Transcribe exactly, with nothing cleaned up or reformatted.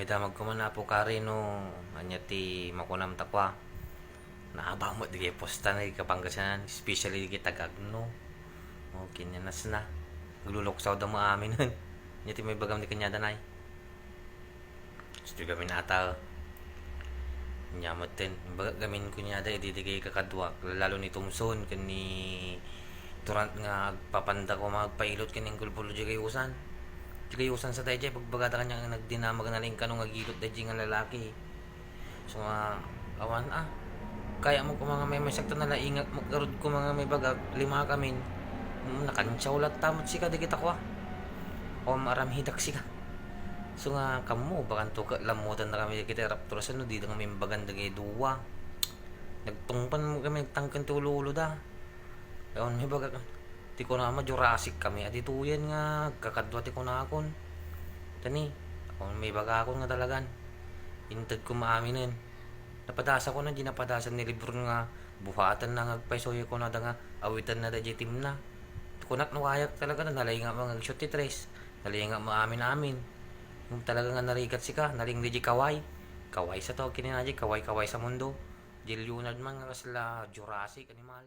Ay, damag ko man, Apo Kari, no ania ti makunam ta kua. Naabak met dagiti puesta na dagiti Pangasinan, especially dagiti taga-Agno. O, kinyanasna. Agluluksawda met aminen. Ania ti maibagam ti kaniada, Nay? Isu ti gamin ata. Ania metten, imbagak gamin kaniada idi dagiti kakaduak, lalo ni Thomson ken ni Durant nga agpapanda koma agpailot ken ni Anggulpolo diay kayusan. Diay kayusan sa daydiay, ibagbagada kaniak nga nagdinamag a nalaing kano nga agilot daydiay nga lalaki. So nga, awan, ah. Kayatmo koma nga maymaysak ta nalaingak met ngarud koma nga maibagak, lima kamin. Mm, nakansiaw latta met sika dagita kua. O, maaramidak sika. So nga, kammo, bakanto ket lammutennakami dagiti Raptors no dida nga maimbagan dagiti dua. Nagtungpan met kami, nagtangken ti ulo-uloda. Awan maibagak, ti kunam a Jurassic kami, a ditoyen nga agkakadua ti kunakon. Tani, awan maibagakon nga talagan. Intedko met aminen. Napadasakon a di napadasan ni LeBron nga buhatenna nga agpayso, kunada nga awitanna daydiay teamna. Kunak no kayak talaga, nalaingak met nga ag-shoot ti tres. Nalaingak met amin-amin. Ngem talaga nga narigat sika, nalaing daydiay Kawhi. Kawhi sa to, kinina daydiay, Kawhi, Kawhi sa mundo. Diay Leonard man nga kasla Jurassic animal.